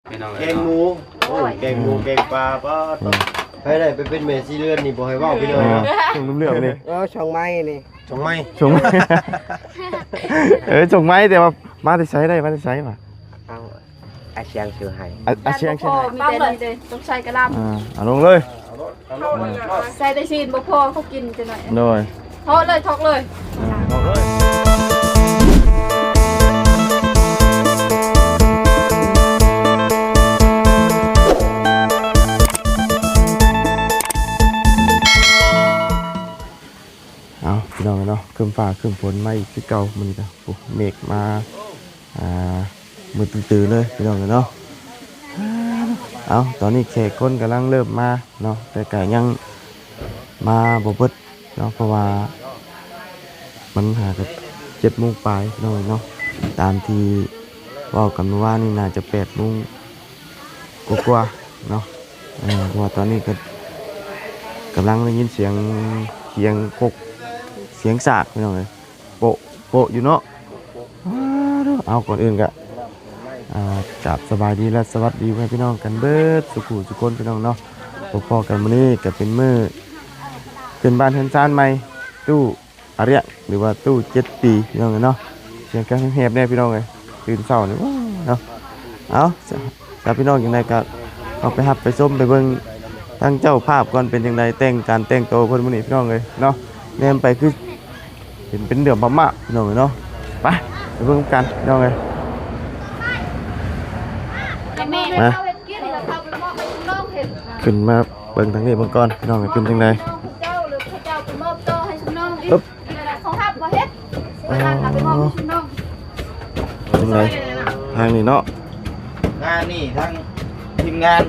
ແກງໝູ ໂອ້ຍ ແກງໝູ ແກງປາ ປາດໂທ້ ໃຜໄດ້ໄປເປັນແມ່ສີເລືອນນີ້ ບໍ່ໃຫ້ເວົ້າພີ່ນ້ອງເນາະ ເອີ ຊ່ອງເຫຼືອງນີ້ ເອີ ຊ່ອງໃໝ່ນີ້ ຊ່ອງໃໝ່ ຊ່ອງໃໝ່ ເອີ ຊ່ອງໃໝ່ ແຕ່ວ່າມາແຕ່ໃສ ໄດ້ມາແຕ່ໃສຫວາ? ເອົາ ອາຊຽງຊື່ໃຫ້ ອາ ອາຊຽງຊື່ໃຫ້ ມີແຕ່ນີ້ເດ້ ຕ້ອງໃສ່ກະລຳ ອ່າ ເອົາລົງເລີຍ ໃສ່ແຕ່ຊີ້ນບໍ່ພໍ ເຂົາກິນຈັກໜ້ອຍ ໂດຍ ເທາະເລີຍ ເທາະເລີຍ ເອີ ເທາະເລີຍ ເອົາ ພີ່ນ້ອງເນາະ ຄຶ້ມຟ້າຄຶ້ມຝົນມາອີກຄືເກົ່າ ມື້ນີ້ກະ ໂອ້ ເມກມາ ອ່າ ມືດຕຶ່ໆເລີຍພີ່ນ້ອງເອີຍເນາະ. ເອົາ ຕອນນີ້ແຂກຄົນກຳລັງເລີ່ມມາເນາະ ແຕ່ກະຍັງມາບໍ່ເບິດເນາະ ເພາະວ່າມັນຫາກະເຈັດໂມງປາຍພີ່ນ້ອງເອີຍເນາະ ຕາມທີ່ເວົ້າກັນມື້ວານນີ້ ໜ້າຈະແປດໂມງກວ່າໆເນາະ. ເອີ ເພາະວ່າຕອນນີ້ກະກຳລັງໄດ້ຍິນສຽງ ສຽງຄົກ ສຽງສາກພີ່ນ້ອງເອີຍ. ໂປະໂປະຢູ່ເນາະ. ເອົາ ກ່ອນອື່ນກະ ອ່າ ກາບສະບາຍດີ ແລະ ສະຫວັດດີພໍ່ແມ່ພີ່ນ້ອງກັນເບິດສູ່ຜູ້ສູ່ຄົນພີ່ນ້ອງເນາະ. ພົບພໍ້ກັນມື້ນີ້ກະເປັນມື້ຂຶ້ນບ້ານເຮືອນຊານໃໝ່ ຕູ້ອາຣຽງ ຫຼືວ່າຕູ້ເຈັດປີພີ່ນ້ອງເອີຍເນາະ. ສຽງການແຮບແດ່ພີ່ນ້ອງເອີຍ ຕື່ນເຊົ້ານີ້ເນາະ. ເອົາ ຖ້າພີ່ນ້ອງຈັ່ງໃດກະເຂົ້າໄປຮັບໄປຊົມໄປເບິ່ງທາງເຈົ້າພາບກ່ອນ ເປັນຈັ່ງໃດ ແຕ່ງ ການແຕ່ງໂຕເພິ່ນມື້ນີ້ພີ່ນ້ອງເອີຍເນາະ. ແນມໄປຄືເຫັນເປັນເລື່ອມພະມ້າພີ່ນ້ອງເອີຍເນາະ. ໄປ ໄປເບິ່ງນຳກັນພີ່ນ້ອງເອີຍ. ມາ ຂຶ້ນມາເບິ່ງທາງນີ້ເບິ່ງກ່ອນພີ່ນ້ອງເອີຍ ເປັນຈັ່ງໃດ. ເຈົ້າ ຫຼືເຂົາເຈົ້າໄປມອບຕໍ່ໃຫ້ຊຸມນ້ອງອີກ ເຂົາຮັບບໍ່ເຮັດ ເວລາເຂົາໄປມອບໃຫ້ຊຸມນ້ອງ. ຈັ່ງໃດ ທາງນີ້ເນາະ ງານນີ້ທັງທີມງານ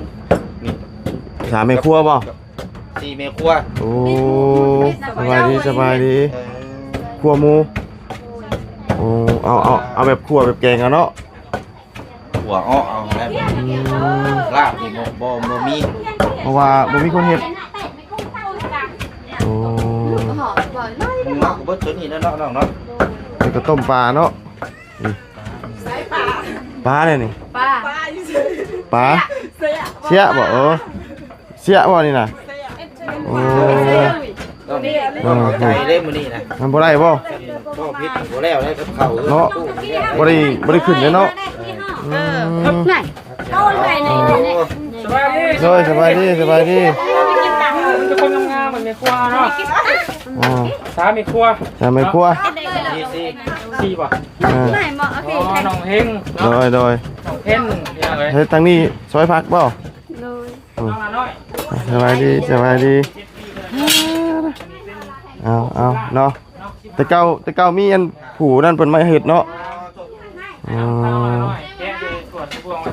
ນີ້ ສາມແມ່ຄົວບໍ່? ສີ່ແມ່ຄົວ. ໂອ້ ສະບາຍດີ ສະບາຍດີ. ເອີ ຄົວໝູ ໂອ້ ເອົາ ເອົາ ເອົາແບບຂົ້ວແບບແກງເອົາເນາະ. ຂົ້ວເອາະເອົາແລ້ວ ອືມ ລາບນີ້ບໍ່ ບໍ່ ບໍ່ມີ ເພາະວ່າບໍ່ມີຄົນເຮັດ. ໂອ້ ເຮົາກະເບິດໂຕນີ້ແລ້ວເນາະ ນ້ອງເນາະ. ແລ້ວກະຕົ້ມປາເນາະ. ນີ້ ປາແນວນີ້ ປາ ປາ ເຊຍະບໍ່? ເອີ ເຊຍະບໍ່ນີ້ນະ? ໂອ້ ເອີ ໃຈເດ້ມື້ນີ້ນະ ມັນບໍ່ໄດ້ບໍ່? ບໍ່ຜິດບໍ່ແລ້ວໄດ້ກັບເຂົາເນາະ ບໍ່ໄດ້ ບໍ່ໄດ້ຂຶ້ນເດ້ເນາະ. ອືມ ສະບາຍດີ ໂດຍ ສະບາຍດີ ສະບາຍດີ. ມີແຕ່ຄົນງາມໆ ເປັນແມ່ຄົວເນາະ. ອ່າ ສາມແມ່ຄົວ ສາມແມ່ຄົວ ສີ່ບໍ່? ອ່າ ນ້ອງເຮັງເນາະ ໂດຍ ໂດຍ ນ້ອງເພັນ ພີ່ນ້ອງເອີຍ. ເຮັດທາງນີ້ຊອຍຜັກບໍ່? ໂດຍ. ອືມ ສະບາຍດີ ສະບາຍດີ. ເອົາ ເອົາເນາະ ແຕ່ເກົ່າ ແຕ່ເກົ່າມີອັນຜູ້ນັ້ນເພິ່ນມາເຮັດເນາະ. ອໍ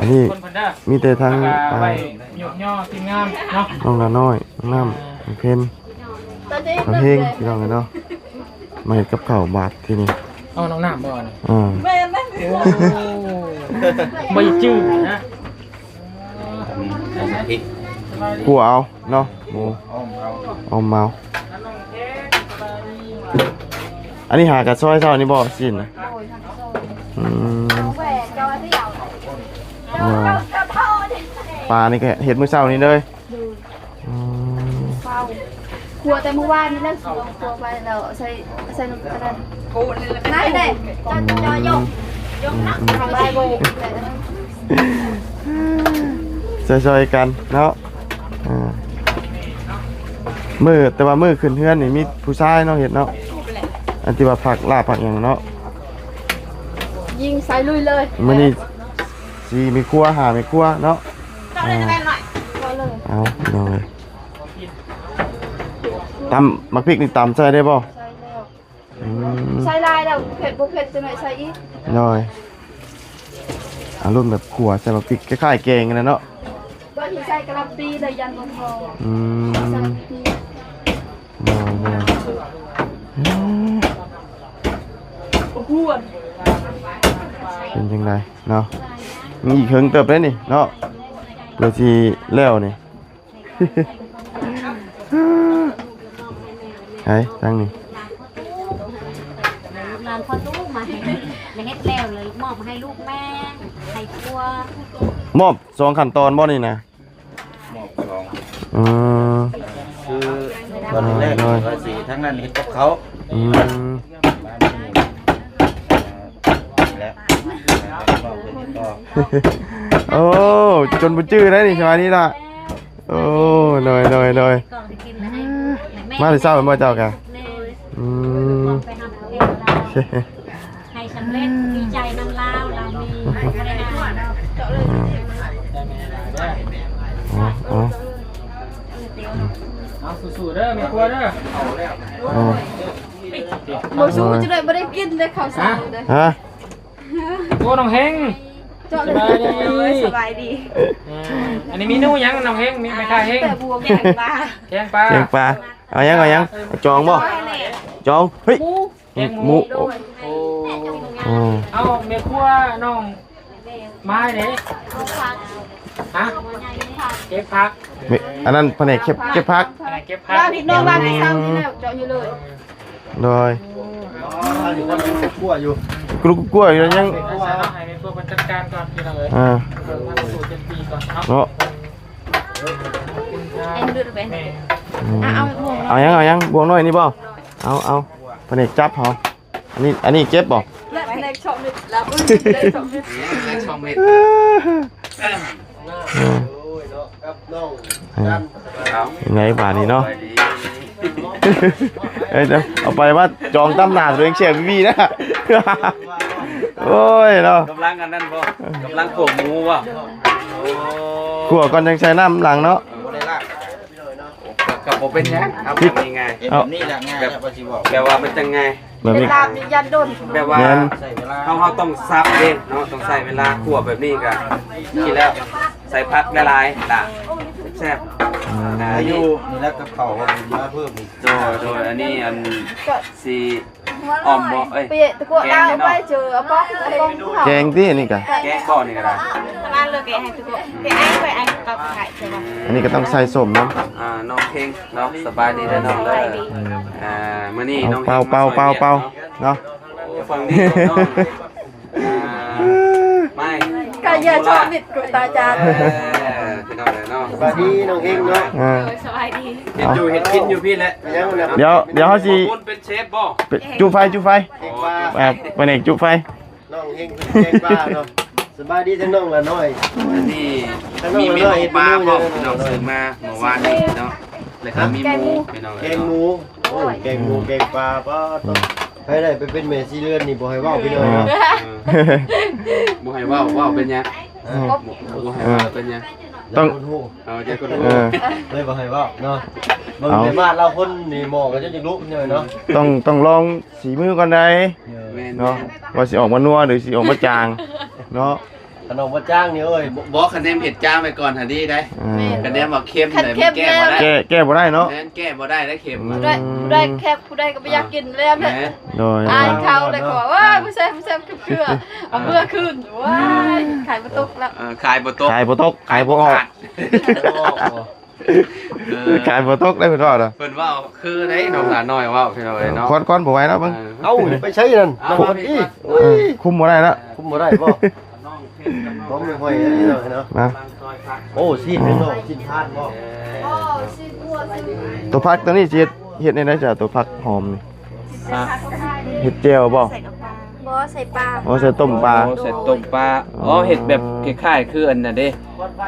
ອັນນີ້ມີແຕ່ທາງ ອ່າ ນ້ອງນານ້ອຍ ນ້ອງນ້ຳ ນ້ອງເພັນ ນ້ອງເຮັງ ພີ່ນ້ອງເອີຍເນາະ. ມາເຮັດກັບເຂົ້າບາດທີນີ້. ເອົານ້ອງນ້ຳບໍ່ນີ້? ເອີ ແມ່ນນະ ໂອ້ ບໍ່ຈື່ນະ. ຂົ້ວເອົາເນາະ ໝູ ອ້ອມເອົາ ອ້ອມເອົາ. ອັນນີ້ຫາກະຊອຍເຊົ້ານີ້ບໍ່ ຊີ້ນນະ? ໂດຍ ຫາກະຊອຍ. ອືມ ປານີ້ກະເຮັດມື້ເຊົ້ານີ້ເລີຍ. ອືມ ເຝົ້າ ຂົ້ວແຕ່ມື້ວານນີ້ແຫຼະ ຂົ້ວໄປແລ້ວໃສ່ ໃສ່ນ້ຳຕານ ນັ້ນແຫຼະ ຈອຍໆ ຍົກ ຍົກ ອືມ ທາງໃບໂບກ ຊ່ອຍໆ ກັນເນາະ. ອ່າ ມື້ ແຕ່ວ່າມື້ຂຶ້ນເຮືອນນີ້ມີຜູ້ຊາຍເນາະເຮັດເນາະ ອັນທີ່ວ່າຜັກລາບຜັກຫຍັງເນາະ ຍິງໃສ່ລຸຍເລີຍ. ມື້ນີ້ສີ່ແມ່ຄົວ ຫ້າແມ່ຄົວເນາະ. ອ່າ ເອົາ ພີ່ນ້ອງເອີຍ ຕຳໝາກພິກນີ້ຕຳໃສ່ໄດ້ບໍ່? ໃສ່ແລ້ວ. ອືມ ໃສ່ຫຼາຍແລ້ວເຜັດ ບໍ່ເຜັດ ຈັກໜ້ອຍໃສ່ອີກ. ໂດຍ ອາລົມແບບຂົ້ວໃສ່ໝາກພິກ ຄ້າຍໆ ແກງຫັ້ນແຫຼະເນາະ. ບາງທີໃສ່ກະຫຼ່ຳປີ ແລ້ວຢ້ານບໍ່ພໍ. ອືມ ໃສ່ກະຫຼ່ຳປີ. ໂດຍ ໂດຍ. ເປັນຈັ່ງໃດເນາະ? ມີອີກເຫິງເຕີບເດ້ນີ້ເນາະ ເພື່ອຊິແລ້ວນີ້. ໃຫ້ທາງນີ້ ລູກຫຼານພໍ່ຕູ້ມາໃຫ້ ແມ່ເຮັດແລ້ວເລີຍ ມອບມາໃຫ້ລູກແມ່ ໃຫ້ຄົວ. ມອບສອງຂັ້ນຕອນບໍ່ນີ້ນະ? ມອບສອງ ອືມ ຄືຕອນແລກ ໂດຍ ວ່າຊິທາງນັ້ນເຮັດກັບເຂົາ ອືມ ມານີ້ ແລ້ວ ໂອ້ ຈົນບໍ່ຈື່ໄດ້ນີ້ ສະບາຍດີລະ. ໂອ້ ໂດຍ ໂດຍ ໂດຍ ມາແຕ່ເຊົ້າແມ່ນບໍ່ເຈົ້າກະ? ອືມ ໃຫ້ສຳເລັດ ດີໃຈນຳລາວ ລາວມີບໍລິຫານ ເອົາ ເອົາ ເອົາ ສູ້ໆເດີ ແມ່ຄົວເດີ ເອົາ ບໍ່ສູ້ຈະໄດ້ບໍ່ໄດ້ກິນເດ້ ເຂົ້າສານເດ້ ຮະ? ໂອ້ ນ້ອງເຮັງ ສະບາຍດີ ສະບາຍດີ ເອີ ອັນນີ້ເມນູຫຍັງນ້ອງເຮັງ? ມີແມ່ຄ້າເຮັງ ແກງປາ ແກງປາ ແກງປາ ເອົາຫຍັງ ເອົາຫຍັງ? ຈອງບໍ່? ຈອງ ເຮີ້ຍ ແກງໝູ ໝູ ໂອ້ ໂອ້ ເອົາແມ່ຄົວນ້ອງມາຍເດ້ ຮະ? ເກັບຜັກ ແມ່ ອັນນັ້ນພະແນກເກັບ ເກັບຜັກ ພະແນກເກັບຜັກ ລາວນີ້ນ້ອງລາວນີ້ເຊົານີ້ແລ້ວ ເຈາະຢູ່ເລີຍ ໂດຍ ອໍ ອັນນີ້ກຳລັງຂົ້ວຢູ່ ກະລຸກກົວຢູ່ ຍັງ ໃຫ້ແມ່ຄົວເພິ່ນຈັດການກ່ອນ ພີ່ນ້ອງເອີຍ ອ່າ ເບິ່ງທາງຕູ້ຈັກປີກ່ອນເນາະ ເນາະ ອືມ ເອົາ ເອົາຫຍັງ ເອົາຫຍັງ ບ່ວງນ້ອຍນີ້ບໍ່? ເອົາ ເອົາ ພະແນກຈັບເຮົາ ອັນນີ້ ອັນນີ້ເກັບບໍ່? ແລະພະແນກຊອກເມັດ ລາວເອີຍ ພະແນກຊອກເມັດ ຊອກເມັດ ເອີ ເອີ ເປັນໄງບາດນີ້ເນາະ? ເອີ ເອົາໄປວ່າຈອງຕຳໜ້າຕົວເອງແຊບວີໆນະ ໂອ້ຍເນາະ ກຳລັງອັນນັ້ນບໍ່? ກຳລັງຂົ້ວໝູບໍ່? ໂອ້ ຂົ້ວກ່ອນຈັ່ງໃສ່ນ້ຳຫຼັງເນາະ ບໍ່ໄດ້ລາກ ກໍບໍ່ເປັນຫຍັງ ເອົາແບບງ່າຍໆ ເອົາແບບນີ້ລະງ່າຍແລ້ວ ວ່າຊິເວົ້າ ແບບວ່າມັນຈັ່ງງ່າຍ ແບບນີ້ ເວລານີ້ຢ້ານດົນ ແບບວ່າ ແມ່ນ ເຮົາ ເຮົາຕ້ອງສັບເດ້ເນາະ ຕ້ອງໃຊ້ເວລາ ຂົ້ວແບບນີ້ກະກິນແລ້ວໃສ່ຜັກຫຼາຍໆ ລະແຊບ ອືມ ອາ ອາຍຸນີ້ລະກັບເຂົ້າມາເພີ່ມອີກ ໂດຍ ໂດຍ ອັນນີ້ອັນຊິອ່ອມບໍ່ ເອີຍ ແກງເນາະ ແກງຕິ ອັນນີ້ກະ ແກງບໍ່ ນີ້ກະໄດ້ ອັນນີ້ກະຕ້ອງໃສ່ສົ້ມນຳ ອ່າ ນ້ອງເພັງ ເນາະ ສະບາຍດີເດີນ້ອງເດີ ອ່າ ມື້ນີ້ນ້ອງເຮັດມາຊ່ອຍວຽກເນາະ ເນາະ ໂອ້ ຝັ່ງນີ້ເນາະ ອ່າ ມາ ກະຢ່າຊອບມິດກູຕາຈານ ເອີ ພີ່ນ້ອງເອີຍເນາະ ສະບາຍດີນ້ອງເຮັງເນາະ ເອີ ສະບາຍດີ ເຮັດຢູ່ເຮັດກິນຢູ່ພີ້ແຫຼະ ດຽວ ດຽວເຮົາຊິ ເປັນເຊຟບໍ່? ເປັນ ຈູ່ໄຟ ຈູ່ໄຟ ອ່າ ພະແນກຈູ່ໄຟ ນ້ອງເຮັງເພິ່ນແກງປາເນາະ ສະບາຍດີທັງນ້ອງຫຼ້ານ້ອຍ ອັນນີ້ມີເມນູປາພ້ອມ ນ້ອງຊື້ມາເມື່ອວານນີ້ເນາະ ແລ້ວກະມີໝູ ພີ່ນ້ອງເອີຍເນາະ ແກງໝູ ໂອ້ຍ ແກງໝູ ແກງປາ ປາດ ໃຜໄດ້ໄປເປັນແມ່ຊີເຮືອນນີ້ບໍ່ໃຫ້ເວົ້າພີ່ນ້ອງເນາະ ເອີ ບໍ່ໃຫ້ເວົ້າ ເວົ້າເປັນຫຍັງ ເອີ ບໍ່ໃຫ້ເວົ້າເປັນຫຍັງ ຕ້ອງ ເອີ ເລີຍບໍ່ໃຫ້ເວົ້າເນາະ ເບິ່ງແຕ່ມາດລາວຄົນນີ້ໝໍ້ກໍຈະຢາກລຸເນາະ ຕ້ອງ ຕ້ອງລອງ ສີມືກ່ອນໃດ ເອີ ແມ່ນ ເນາະ ວ່າຊິອອກມານົວ ຫຼື ຊິອອກມາຈາງເນາະ ຄັນອອກມາຈາງນີ້ ໂອ້ຍ ບໍ່ ຄັນແນມເຮັດຈາງໄວ້ກ່ອນຫັ້ນດີໄດ໋ ອ່າ ຄັນແນມວ່າເຄັມ ຄັນເຄັມແລ້ວ ແກ້ ແກ້ບໍ່ໄດ້ເນາະ ແມ່ນ ແກ້ບໍ່ໄດ້ໄດ໋ເຄັມ ອືມ ຜູ້ໃດ ຜູ້ໃດແຄບ ຜູ້ໃດກໍບໍ່ຢາກກິນແລ້ວ ແມ່ນ ໂດຍ ອາຍເຂົາແລ້ວກໍວ່າ ບໍ່ແຊບ ບໍ່ແຊບ ຄືເຄືອ ເອົາເມືອຄືນ ວ້າຍ ຂາຍບໍ່ຕົກແລ້ວ ເອີ ຂາຍບໍ່ຕົກ ຂາຍບໍ່ຕົກ ຂາຍບໍ່ອອກ ຂາຍບໍ່ອອກ ເອີ ຂາຍບໍ່ຕົກໄດ໋ເພິ່ນເວົ້ານະ ເພິ່ນເວົ້າຄືໄດ໋ ນ້ອງຫຼ້ານ້ອຍເວົ້າ ພີ່ນ້ອງເອີຍເນາະ ຄອນ ຄອນບໍ່ໄຫວແລ້ວເບິ່ງ ເອີ ເອົ້າ ໄປໃສນັ້ນ ເອົ້າ ຄົນອີກ ເອີ ໂອ້ຍ ຄຸມບໍ່ໄດ້ແລ້ວ ຄຸມບໍ່ໄດ້ບໍ່ ຕ້ອງໄປຫ້ອຍເນາະ ນະ ໂອ້ ຊີ້ນເນາະ ຊີ້ນທາດບໍ່ ຕົວຜັກຕົວນີ້ຊິເຮັດ ເຮັດແນວໃດຈ້ະ ຕົວຜັກຫອມນີ້ ຮະ ເຮັດແຈ່ວບໍ່? ບໍ່ ໃສ່ປາ ອໍ ໃສ່ຕົ້ມປາ ອໍ ໃສ່ຕົ້ມປາ ອໍ ອໍ ເຮັດແບບຄ້າຍໆຄືອັນນັ້ນເດ້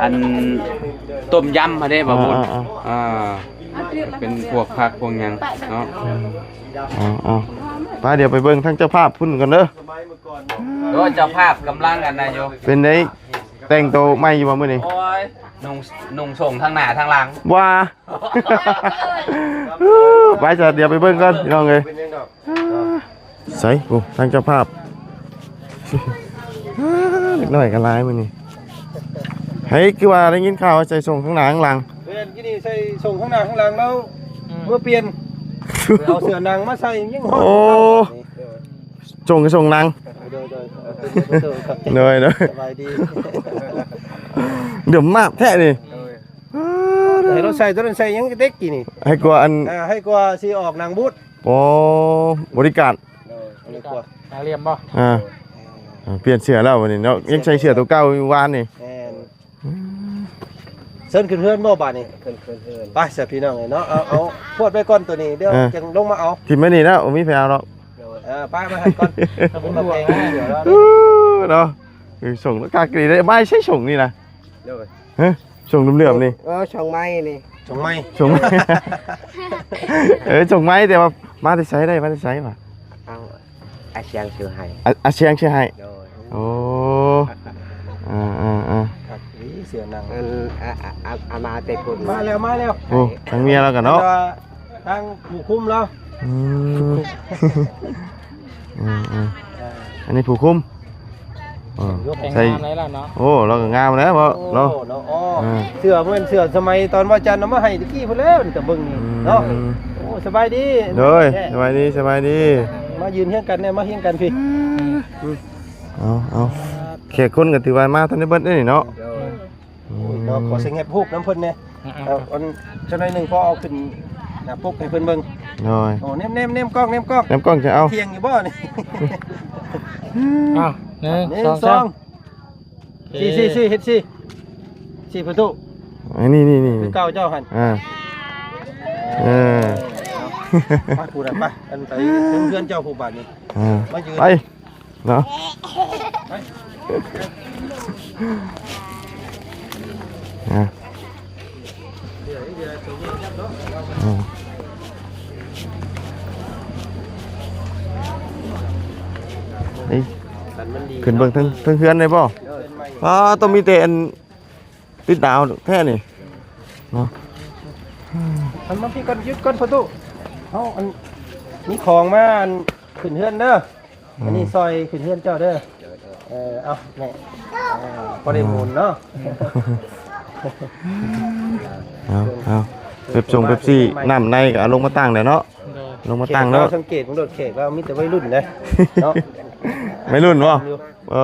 ອັນຕົ້ມຍຳຫັ້ນເດ້ ບ່າວບຸນ ອ່າໆໆ ອ່າ ເປັນພວກຜັກພວກຫຍັງເນາະ ອືມ ເອົາໆ ໄປ ດຽວໄປເບິ່ງທາງເຈົ້າພາບພຸ້ນກ່ອນເດີ ໂດຍ ເຈົ້າພາບກຳລັງອັນນັ້ນຢູ່ ເປັນໃດ ແຕ່ງໂຕໃໝ່ຢູ່ບໍ່ມື້ນີ້? ໂອ້ຍ ນຸ່ງ ນຸ່ງສົ້ງທັງໜ້າທັງຫຼັງ ວ່າ ໄປຊະ ດຽວໄປເບິ່ງກ່ອນ ພີ່ນ້ອງເອີຍ ໃສ ໂອ້ ທາງເຈົ້າພາບ ເດັກນ້ອຍກໍຫຼາຍມື້ນີ້ ໃຜຄືວ່າໄດ້ຍິນຂ່າວວ່າໃສ່ສົ້ງທັງໜ້າທັງຫຼັງ ແມ່ນ ກີ້ນີ້ໃສ່ສົ້ງທັງໜ້າທັງຫຼັງແລ້ວ ອືມ ເມື່ອປ່ຽນ ໄປເອົາເສື້ອໜັງມາໃສ່ ຍັງຮ້ອນ ໂອ້ ສົ່ງ ສົ່ງໜັງ ໂດຍ ໂດຍ ໂດຍ ໂດຍ ສະບາຍດີ ດຳມາກແທ້ນີ້ ໂດຍ ໃຫ້ລາວໃສ່ຕົວນັ້ນໃສ່ຫຍັງເດັກກີ້ນີ້ ໃຫ້ກວ່າອັນ ອ່າ ໃຫ້ກວ່າຊິອອກໜັງບູດ ໂອ້ ບໍລິການ ໂດຍ ໃຫ້ກວ່າ ໜັງລຽມບໍ່ ອ່າ ອ່າ ປ່ຽນເສື້ອແລ້ວບັດນີ້ເນາະ ຍັງໃສ່ເສື້ອຕົວເກົ່າຢູ່ວານນີ້ ແມ່ນ ເຊີນຂຶ້ນເຮືອນບໍ່ບາດນີ້? ຂຶ້ນ ຂຶ້ນເຮືອນ ໄປຊະພີ່ນ້ອງເອີຍເນາະ. ເອົາ ເອົາພວດໄວ້ກ່ອນໂຕນີ້ ດຽວ ເອີ ຈັ່ງລົງມາເອົາ. ຖິ້ມໄວ້ນີ້ແລ້ວ ບໍ່ມີໃຜເອົາດອກ. ເອີ ໄປ ໄປຫັ້ນກ່ອນ. ເອົາເປັນຫວງ ເອີ ເນາະ. ເອີ ສົ່ງຄັກດີເດ້. ໄມ້ໃຊ້ສົ່ງນີ້ນະ. ໂດຍ. ຮະ ສົ່ງເຫຼືອມໆນີ້. ເອີ ສົ່ງໄມ້ນີ້ ສົ່ງໄມ້ ສົ່ງໄມ້. ເອີ ສົ່ງໄມ້ ແຕ່ວ່າມາແຕ່ໃສໄດ້ ມາແຕ່ໃສວະ? ເອົາ ອາຊຽງຊື້ໃຫ້ ອາ ອາຊຽງຊື້ໃຫ້. ໂດຍ. ໂອ້ ອ່າໆໆ ຄັກດີເສື້ອໜັງ. ອັນ ອາ ອາ ອາ ອາ ມາແຕ່ພຸ້ນ ມາແລ້ວ ມາແລ້ວ. ໂອ້ ທາງເມຍລາວກໍເນາະ ທາງຜູ້ຄຸມລາວ. ອືມ ອືມໆ ເອີ ອັນນີ້ຜູ້ຄຸມ. ເອີ ແຕ່ງ ໃສ່ ງາມແລ້ວເນາະ. ໂອ້ ລາວກໍງາມແລ້ວເນາະ. ໂອ້ ເນາະ ອໍ ເອີ ເສື້ອບໍ່ແມ່ນເສື້ອສະໄໝຕອນວ່າຈັນເອົາມາໃຫ້ຕະກີ້ພຸ້ນແລ້ວ ນີ້ຕະເບິ່ງນີ້ເນາະ. ອືມ ໂອ້ ສະບາຍດີ. ໂດຍ ສະບາຍດີ ສະບາຍດີ. ມາຢືນຮຽງກັນແດ່ ມາຮຽງກັນພີ້. ເອົາ ເອົາ ແຂກຄົນກໍຖືວ່າມາທັນໄດ້ເບິດເດ້ນີ້ເນາະ. ໂດຍ. ອືມ ໂອ້ຍເນາະ ຂໍສະຫຍັບຮູບນຳເພິ່ນແດ່. ອ່າໆ ເອົາອັນຈັກໜ້ອຍໜຶ່ງ ພໍເອົາຂຶ້ນໜ້າປົກໃຫ້ເພິ່ນເບິ່ງ. ໂດຍ. ໂອ້ ແນມໆໆ ແນມກ້ອງ ແນມກ້ອງ. ເຈົ້າ ເອົາ ທ່ຽງຢູ່ບໍ່ນີ້? ອ້າວ ໜຶ່ງ ໜຶ່ງ ສອງ ສາມ ສີ່ ສີ່ ສີ່ ເຮັດສີ່ ສີ່ປະຕູ. ອັນນີ້ ນີ້ ນີ້ ຄືເກົ່າເຈົ້າຫັ້ນ. ອ່າ ເອີ ໄປພຸ້ນນະ ໄປ ອັນໄປເຮືອນເຈົ້າຜູ້ບາດນີ້. ອ່າ ມາຢືນ ໄປ ເນາະ. ອ່າ ອ່າ ເອີຍ ຂຶ້ນເບິ່ງເທິງ ເທິງເຮືອນໄດ້ບໍ່? ໂດຍ. ອ້າ ຕ້ອງມີແຕ່ອັນຕິດດາວແທ້ນີ້ເນາະ. ອັນມາພີ້ກ່ອນ ຢຸດກ່ອນພໍ່ຕູ້. ເຮົາອັນມີຂອງມາອັນຂຶ້ນເຮືອນເດີ. ອັນນີ້ ອືມ ຊ່ອຍຂຶ້ນເຮືອນເຈົ້າເດີ. ເອີ ເອົາແມ່ ພໍໄດ້ໝູນເນາະ. ເອົາ ເອົາ ເປັບຊົງເປັບຊີ ນ້ຳໃນກໍເອົາລົງມາຕັ້ງແລ້ວເນາະ. ໂດຍ. ລົງມາຕັ້ງເນາະ. ສັງເກດເບິ່ງໂລດ ແຂກລາວມີແຕ່ໄວລຸ້ນເດ້ເນາະ. ໄວລຸ້ນບໍ່? ເອີ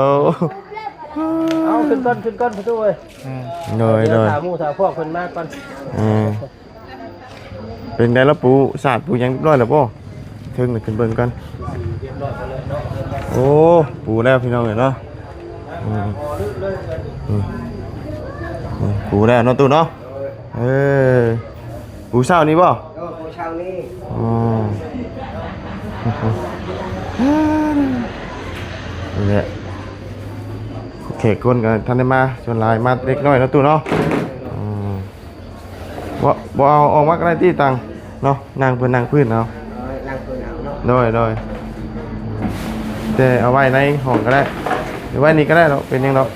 ເອົາ ຂຶ້ນກ່ອນ ຂຶ້ນກ່ອນປະຕູເອີຍ. ອືມ ໂດຍ ດຽວ ໂດຍ ຖ້າໝູ່ຖ້າພວກເພິ່ນມາກ່ອນ. ເອີ ເປັນໃດລະ ປູສາດປູຫຍັງຮຽບຮ້ອຍແລ້ວບໍ່? ເທິງນີ້ຂຶ້ນເບິ່ງກ່ອນ. ໂອ້ ປູແລ້ວພີ່ນ້ອງເອີຍເນາະ. ອືມ ອືມ ອືມ ປູແລ້ວເນາະ ຕູ້ເນາະ. ເອີ ປູເຊົ້ານີ້ບໍ່? ເອີ ປູເຊົ້ານີ້. ອໍ ນີ້ແຫຼະ ແຂກຄົນກໍທັນໄດ້ມາ ສ່ວນຫຼາຍມາເລັກນ້ອຍເນາະ ຕູ້ເນາະ. ອືມ ບໍ່ ບໍ່ເອົາອອກມາກໍໄດ້ຕິ ຕັ່ງເນາະ ນັ່ງເພິ່ນນັ່ງພື້ນເອົາ. ເອີ ນັ່ງພື້ນເອົາເນາະ. ໂດຍ ໂດຍ. ແຕ່ເອົາໄວ້ໃນຫ້ອງກໍໄດ້ ຫຼືໄວ້ນີ້ກໍໄດ້ດອກ ເປັນຫຍັງດອກ.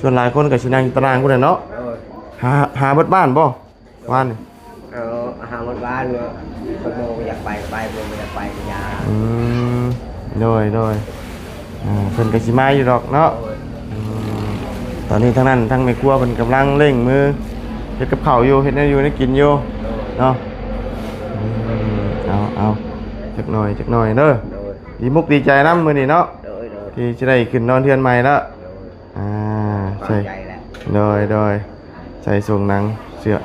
ສ່ວນຫຼາຍຄົນກໍຊິນັ່ງຢູ່ຕາລາງພຸ້ນແຫຼະເນາະ. ໂດຍ. ຫາ ຫາເບິດບ້ານບໍ່? ວານນີ້ ເອົາ ຫາໝົດວານເນາະ. ຄົນບໍ່ຢາກໄປກໍໄປ ຄົນບໍ່ຢາກໄປກໍຢ່າ. ອືມ ໂດຍ ໂດຍ. ອ່າ ເພິ່ນກໍຊິມາຢູ່ດອກເນາະ. ໂດຍ. ອືມ ຕອນນີ້ທາງນັ້ນ ທາງແມ່ຄົວເພິ່ນກຳລັງເລັ່ງມືເຮັດກັບເຂົ້າຢູ່ ເຮັດແນວຢູ່ແນວກິນຢູ່. ໂດຍ. ເນາະ. ອືມ ເອົາ ເອົາ ຈັກໜ່ອຍ ຈັກໜ່ອຍເດີ. ໂດຍ. ດີມຸກດີໃຈນຳມື້ນີ້ເນາະ. ໂດຍ ໂດຍ. ທີ່ຈະໄດ້ຂຶ້ນນອນເຮືອນໃໝ່ແລ້ວ. ໂດຍ. ອ່າ ຂອບໃຈແຫຼະ. ໂດຍ ໂດຍ. ໃສ່ໂສ້ງໜັງ ເສື້ອ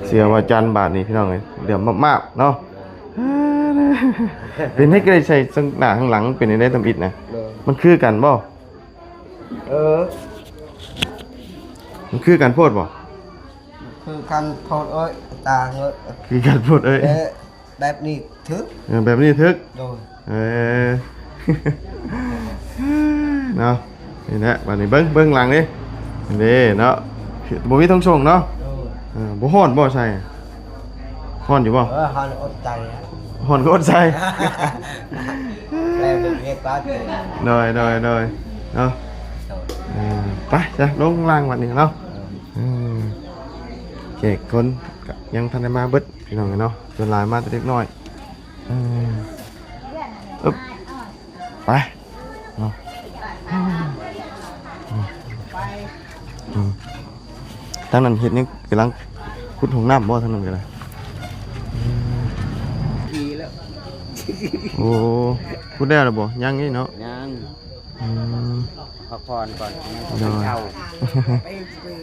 ເສື້ອວາຈັນບາດນີ້ພີ່ນ້ອງເອີຍ ເຫຼື້ອມມາບໆເນາະ. ເປັນໃດກໍໄດ້ໃສ່ໂສ້ງໜ້າຂ້າງຫຼັງ ເປັນໃດທຳອິດນະ? ໂດຍ. ມັນຄືກັນບໍ່? ເອີ ມັນຄືກັນໂພດບໍ່? ຄືກັນໂພດເອີຍ ຕາເອີຍ. ຄືກັນໂພດເອີຍ. ແບບນີ້ຖືກ. ເອີ ແບບນີ້ຖືກ. ໂດຍ. ເອີ ເນາະ ນີ້ແຫຼະ ບາດນີ້ເບິ່ງ ເບິ່ງຫຼັງນີ້ ນີ້ເນາະ ບໍ່ມີທາງສົ່ງເນາະ. ໂດຍ. ເອີ ບໍ່ຮ້ອນບໍ່ໃສ່? ຮ້ອນຢູ່ບໍ່? ເອີ ຮ້ອນອົດໃຈ. ຮ້ອນກໍອົດໃສ່. ແລ້ວເຮັດປາດ. ໂດຍ ໂດຍ ໂດຍ ເນາະ. ໂດຍ. ເອີ ໄປຊະ ລົງຂ້າງລ່າງບາດນີ້ເນາະ. ເອີ ເອີ ແຂກຄົນກໍຍັງທັນໄດ້ມາເບິດ ພີ່ນ້ອງເອີຍເນາະ ສ່ວນຫຼາຍມາແຕ່ເດັກນ້ອຍ. ເອີ ອຶບ ໄປເນາະ. ອືມ ອືມ ທາງນັ້ນເຮັດຫຍັງ? ກຳລັງຂຸດຫ້ອງນ້ຳບໍ່? ທາງນັ້ນກໍໄດ້. ອືມ ດີແລ້ວ. ໂອ້ ຂຸດແລ້ວລະບໍ່? ຍັງນີ້ເນາະ. ຍັງ. ອືມ ພັກຜ່ອນກ່ອນ. ໂດຍ.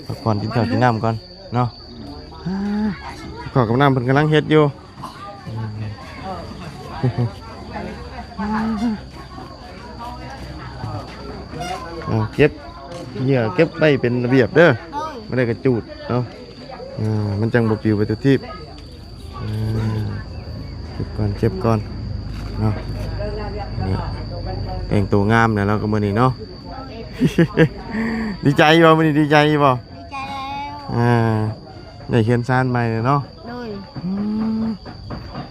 ພັກຜ່ອນ ກິນເຂົ້າກິນນ້ຳກ່ອນເນາະ. ເຂົ້າກັບນ້ຳເພິ່ນກຳລັງເຮັດຢູ່. ເອົາ ເກັບເຫຍື່ອ ເກັບໄວ້ເປັນລະບຽບເດີ. ໂດຍ. ບໍ່ໄດ້ກະຈູດເນາະ. ອ່າ ມັນຈັ່ງບໍ່ປິວໄປທຸກທີບ. ອ່າ ເກັບກ່ອນ ເກັບກ່ອນເນາະ. ນີ້ ແຕ່ງໂຕງາມແລ້ວເນາະ ກໍມື້ນີ້ເນາະ. ດີໃຈຢູ່ບໍ່? ມື້ນີ້ດີໃຈຢູ່ບໍ່? ດີໃຈແລ້ວ. ອ່າ ໄດ້ເຮືອນຊານໃໝ່ແລ້ວເນາະ. ໂດຍ. ອືມ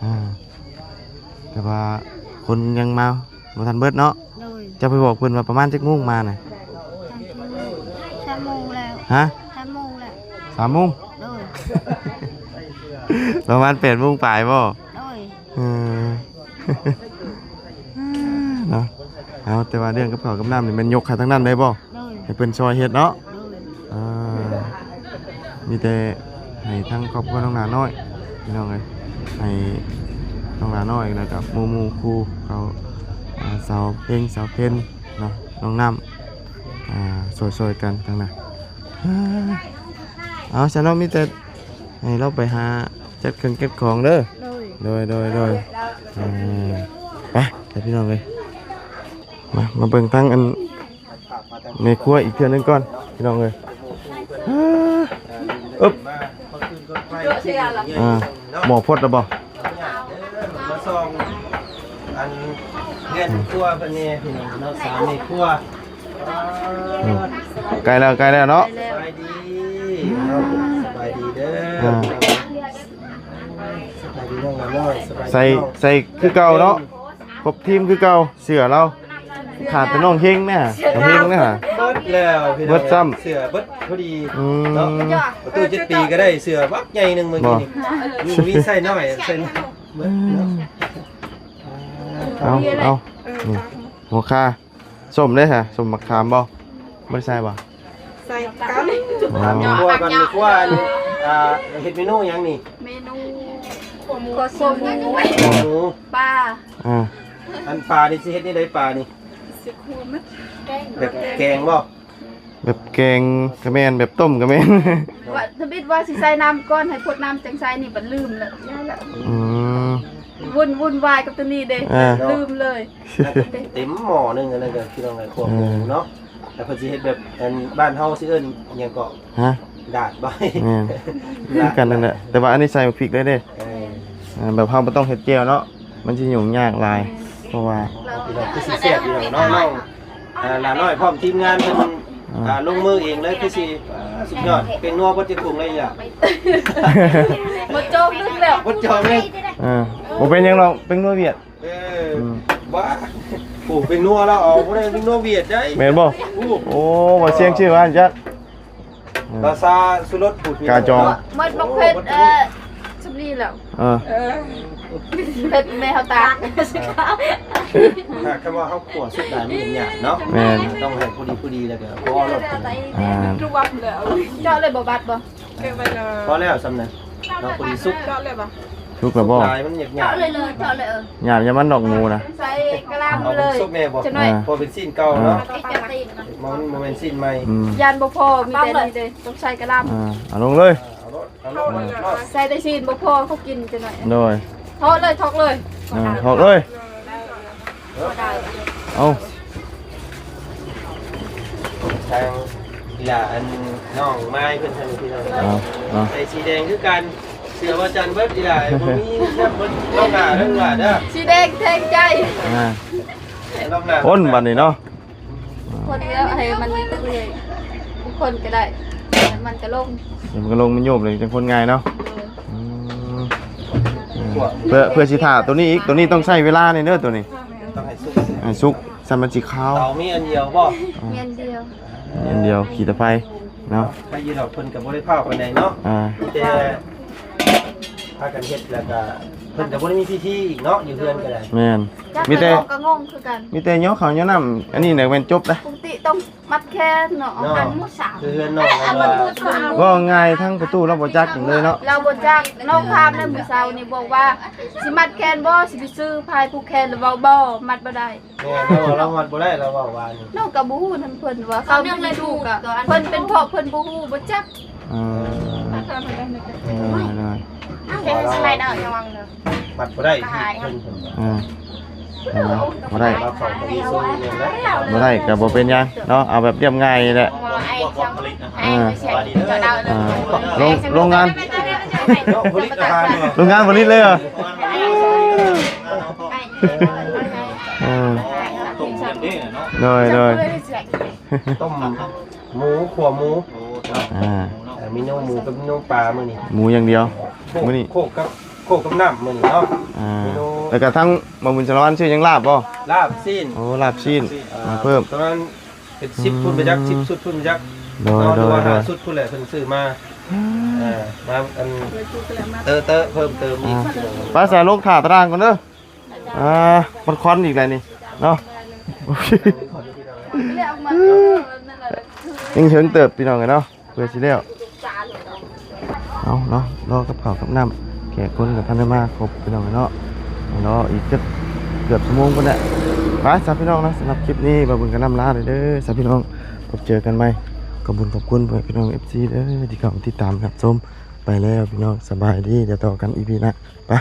ອ່າ ແຕ່ວ່າຄົນຍັງມາບໍ່ທັນເບິດເນາະ. ໂດຍ. ເຈົ້າໄປບອກເພິ່ນວ່າປະມານຈັກໂມງມານະ? ສາມໂມງແລ້ວ. ຮະ? ສາມໂມງແລ້ວ. ສາມໂມງ? ໂດຍ. ປະມານແປດໂມງປາຍບໍ່? ໂດຍ. ເອີ ເນາະ. ເອົາ ແຕ່ວ່າເລື່ອງກັບເຂົ້າກັບນ້ຳນີ້ແມ່ນຍົກໃຫ້ທາງນັ້ນໄດ້ບໍ່? ໂດຍ. ໃຫ້ເພິ່ນຊ່ອຍເຮັດເນາະ. ໂດຍ. ອ່າ ມີແຕ່ໃຫ້ທາງຄອບຄົວນ້ອງຫຼ້ານ້ອຍ ພີ່ນ້ອງເອີຍ ໃຫ້ນ້ອງຫຼ້ານ້ອຍ ແລ້ວກໍໝູ່ໆຄູ່ເຂົາ ອ່າ ສາວເພັງ ສາວເພັນເນາະ ນ້ອງນ້ຳ ອ່າ ຊ່ອຍໆກັນທາງນັ້ນ. ເອົາ ຊັ້ນເນາະ ມີແຕ່ໃຫ້ລາວໄປຫາຈັດເຄື່ອງເກັບຂອງເດີ. ໂດຍ ໂດຍ ໂດຍ ໂດຍ. ເອີ ໄປ ໄປ ພີ່ນ້ອງເອີຍ ມາ ມາເບິ່ງທາງອັນ ແມ່ຄົວອີກເທື່ອໜຶ່ງກ່ອນ ພີ່ນ້ອງເອີຍ. ອາ ອຶບ ອ່າ ໝໍ້ພົດແລ້ວບໍ່? ມາສ່ອງອັນເຮືອນຄົວເພິ່ນແດ່ ພີ່ນ້ອງເນາະ ສາມແມ່ຄົວ. ອືມ ໃກ້ແລ້ວ ໃກ້ແລ້ວເນາະ. ສະບາຍດີເນາະ ສະບາຍດີເດີ. ອ່າ ສະບາຍດີນ້ອງລານ້ອຍ ສະບາຍດີ ໃສ່ ເນາະ ໃສ່ຄືເກົ່າເນາະ ຄົບທີມຄືເກົ່າ ເສື້ອລາວ. ຂາດແຕ່ນ້ອງເຮງນະ ນ້ອງເຮງນະ ເບິດແລ້ວພີ່ນ້ອງ ເບິດຊ້ຳ ເສື້ອເບິດພໍດີ. ອືມ ເນາະ ປະຕູເຈັດປີກໍໄດ້ເສື້ອບັກໃຫຍ່ໜຶ່ງມື້ກີ້ນີ້ ບໍ່ ມີໃສ່ນ້ອຍ ໃສ່ນ້ອຍ ເບິດເນາະ. ເອົາ ເອົາ ນີ້ ຫົວຄາ ສົ້ມເດ້ຫະ ສົ້ມໝາກຂາມບໍ່? ບໍ່ໄດ້ໃສ່ບໍ່? ໃສ່ກັນ ອໍ ຄົວກັນ ຄົວ ອ່າ ເຮັດເມນູຫຍັງນີ້? ເມນູ ຂົ້ວ ຂົ້ວໝູ ໝູ ປາ. ອ່າ ອັນປານີ້ຊິເຮັດແນວໃດປານີ້? ຊິຂົ້ວມັນ ແບບແກງບໍ່? ແບບແກງກໍແມ່ນ ແບບຕົ້ມກໍແມ່ນ. ວ່າທຳອິດວ່າຊິໃສ່ນ້ຳກ່ອນ ໃຫ້ພົດນ້ຳຈັ່ງໃສ່ ນີ້ບັດລືມແລ້ວ ຢ້ານແລ້ວ. ອືມ ວຸ່ນ ວຸ່ນວາຍກັບຕົວນີ້ເດ້ ເອີ ລືມເລີຍ. ເຕັມໝໍ້ໜຶ່ງ ອັນນັ້ນກໍພີ່ນ້ອງ ໃຫ້ຄອບໝູເນາະ. ແລ້ວເພິ່ນຊິເຮັດແບບອັນບ້ານເຮົາຊິເອີ້ນຫຍັງເກາະ? ຮະ? ດາດບໍ່? ແມ່ນ ຄືກັນນັ້ນແຫຼະ ແຕ່ວ່າອັນນີ້ໃສ່ໝາກພິກໄດ້ເດ້. ເອີ ອ່າ ແບບເຮົາບໍ່ຕ້ອງເຮັດແຈ່ວເນາະ ມັນຊິຫຍຸ້ງຍາກຫຼາຍ ເພາະວ່າ ພີ່ນ້ອງ ຄືຊິແຊບຢູ່ດອກເນາະ ນ້ອງ ອ່າ ຫຼ້ານ້ອຍພ້ອມທີມງານເພິ່ນ ອ່າ ອ່າ ລົງມືເອງເລີຍ ຄືຊິ ອ່າ ສຸດຍອດ. ແປ້ງນົວເບິດຈັກຖົງເລີຍລະ? ໝົດຈອກໜຶ່ງແລ້ວ ໝົດຈອກເລີຍ. ເອີ ບໍ່ເປັນຫຍັງດອກ ແປ້ງນົວຫວຽດ. ເອີ ອືມ ວ່າ ໂອ້ ແປ້ງນົວລາວເອົາບໍ່ໄດ້ ແປ້ງນົວຫວຽດໄດ໋. ແມ່ນບໍ່? ໂອ້ ໂອ້ ວ່າສຽງຊື່ວ່າຫັ້ນຈັກ ເອີ ລາຊາ ຊູລົດ ກາຈອງ ເນາະ ໝົດໝາກເຜັດ ເອີ ສ່ຳນີ້ແລ້ວ. ເອີ ເອີ ເຜັດແມ່ເຮົາຕາກ. ຖ້າຄຳວ່າເຮົາຂົ້ວສຸກຫຼາຍມັນຫຍຸ້ງຍາກເນາະ. ແມ່ນ ຕ້ອງໃຫ້ພໍດີ ພໍດີ ແລ້ວກໍພໍລົດ. ອ່າ ເຈາະເລີຍບໍ່ ບັດບໍ່? ພໍແລ້ວສ່ຳນັ້ນເນາະ ພໍດີສຸກ. ເຈາະເລີຍບໍ່? ສຸກແລ້ວບໍ່? ເຈາະເລີຍເລີຍ ເຈາະເລີຍ ເອີ ຫຍາບ ຢ່າມັນນອກໝູນະ. ໃສ່ກະລາມເລີຍ ສຸກແນ່ບໍ່? ຈັກໜ້ອຍ ອ່າ ພໍເປັນຊີ້ນເກົ່າເນາະ. ເອີ ມັນບໍ່ແມ່ນຊີ້ນໃໝ່. ອືມ ຢ້ານບໍ່ພໍ ມີແຕ່ນີ້ເດ້ ຕ້ອງໃສ່ກະລາມ. ອ່າ ເອົາລົງເລີຍ. ເອົາໂລດ ເອົາໂລດ ເອົາໂລດ. ໃສ່ແຕ່ຊີ້ນບໍ່ພໍ ເຂົາກິນຈັກໜ້ອຍ. ໂດຍ ຖອກເລີຍ ຖອກເລີຍ. ອ່າ ຖອກເລີຍ. ເອົາ ທາງອີ່ຫຼ້າ ອັນນ້ອງມາຍເພິ່ນ ທາງພີ່ນ້ອງ ເອົາ ເອົາ ໃສ່ສີແດງຄືກັນ ເສື້ອວ່າຈັນເບິດ ອີ່ຫຼ້າ ບໍ່ມີແບບເບິດ ລອງໜ້າເດີ ຫຼ້າເດີ. ສີແດງແທງໃຈ. ອ່າ ລອງໜ້າ ຄົນບັດນີ້ເນາະ ຄົນແລ້ວໃຫ້ມັນເລື້ອຍໆ ຄົນກໍໄດ້ ມັນກໍລົງ ມັນກໍລົງ ມັນໂຍບເລີຍ ຈັ່ງຄົນງ່າຍເນາະ. ເອີ ອືມ ເພື່ອ ເພື່ອຊິຖ້າຕົວນີ້ອີກ ຕົວນີ້ຕ້ອງໃຊ້ເວລາແນ່ເດີ ຕົວນີ້ ຕ້ອງໃຫ້ສຸກ ໃຫ້ສຸກ ຊັ້ນມັນຊິຄາວ. ເຕົາມີອັນດຽວບໍ່? ມີອັນດຽວ ມີອັນດຽວ ຂີ້ຕະໄພເນາະ. ໃຜຢູ່ດອກ ເພິ່ນກໍບໍ່ໄດ້ພ້າວປານໃດເນາະ. ອ່າ ມີແຕ່ພາກັນເຮັດ ແລ້ວກໍເພິ່ນກໍບໍ່ໄດ້ມີພິທີອີກເນາະ ຢູ່ເຮືອນກໍໄດ້. ແມ່ນ ມີແຕ່ ກໍງົງຄືກັນ ມີແຕ່ຍໍເຂົ້າຍໍນ້ຳ ອັນນີ້ແຫຼະແມ່ນຈົບນະ. ປົກກະຕິຕ້ອງມັດແຂນເນາະ ເນາະ ອັນໝູສາມ ຄືເຮືອນນ້ອງ ອັນໝູສາມ. ເວົ້າງ່າຍ ທາງປະຕູລາວບໍ່ຈັກຫຍັງເລີຍເນາະ ລາວບໍ່ຈັກ. ນ້ອງຖາມໃນມື້ເຊົ້ານີ້ ບອກວ່າ ຊິມັດແຂນບໍ່ ຊິໄປຊື້ຜ້າຜູກແຂນ ລາວເວົ້າບໍ່ ມັດບໍ່ໄດ້. ແມ່ນ ລາວ ລາວມັດບໍ່ໄດ້ ລາວເວົ້າວ່ານີ້. ນ້ອງກໍບໍ່ຮູ້ນຳເພິ່ນວ່າເຂົາເປັນຜູ້ກະ ເພິ່ນເປັນເພາະເພິ່ນບໍ່ຮູ້ບໍ່ຈັກ. ເອີ ເອີ ໄດ້ ໄດ້ ເອົາແຄ່ສະໄລເດີ ລະວັງເດີ ມັດບໍ່ໄດ້. ເອີ ເອີ ບໍ່ໄດ້ ບໍ່ໄດ້ກໍບໍ່ເປັນຫຍັງເນາະ ເອົາແບບລຽບງ່າຍນີ້ແຫຼະ. ເອີ ອ່າ ໂຮງ ໂຮງງານ ເນາະ ຜະລິດອາຫານເນາະ ໂຮງງານຜະລິດເລີຍເຫາະ. ເອີ ຕົ້ມເປັນເດ້ເນາະ ໂດຍ ໂດຍ ຕົ້ມໝູ ຂົ້ວໝູ ໂອ້ ອ່າ ເອີ ເມນູໝູກັບເມນູປາມື້ນີ້ ໝູຢ່າງດຽວ ໂຄກ ມື້ນີ້ ໂຄກກັບ ໂຄກກັບນ້ຳມື້ນີ້ເນາະ ອ່າ ເມນູ ແລ້ວກໍທັງບ່າວບຸນສາລະວັນຊື້ຫຍັງ ລາບບໍ່? ລາບຊີ້ນ ໂອ້ ລາບຊີ້ນ ອ່າ ມາເພີ່ມ ປະມານເປັນສິບພຸ້ນໄປຈັກ ອືມ ສິບຊຸດພຸ້ນໄປຈັກ ໂດຍ ເນາະ ໂດຍ ຫຼືວ່າ ໂດຍ ຫ້າຊຸດພຸ້ນແຫຼະ ເພິ່ນຊື້ມາ ອ່າ ເອີ ມາອັນ ເຕີໆ ເພີ່ມເຕີມອີກ ອ່າ ໄປ ສາລົງຖ້າຕາລ່າງກ່ອນເດີ ອ່າ ມັນຄວັນອີກແລ້ວນີ້ເນາະ ໂອເຄ ຍັງເຖິງເຕີບພີ່ນ້ອງເອີຍເນາະ ເພື່ອຊິແລ້ວ ເອົາເນາະ ລໍກັບເຂົ້າກັບນ້ຳ ແຂກຄົນກໍທັນໄດ້ມາຄົບພີ່ນ້ອງເອີຍເນາະ ລໍອີກຈັກເກືອບຊົ່ວໂມງພຸ້ນແຫຼະ ໄປຊະພີ່ນ້ອງເນາະ ສຳລັບຄລິບນີ້ບ່າວບຸນກໍລ່ຳລາເດີຊະພີ່ນ້ອງ ພົບເຈີກັນໃໝ່ ຂອບຄຸນຂອບຄຸນພໍ່ແມ່ພີ່ນ້ອງ ເອັຟຊີ ເດີ ທີ່ເຂົ້າມາຕິດຕາມຮັບຊົມ ໄປແລ້ວພີ່ນ້ອງ ສະບາຍດີ ດຽວຕໍ່ກັນ ອີພີ ໜ້າ ໄປ.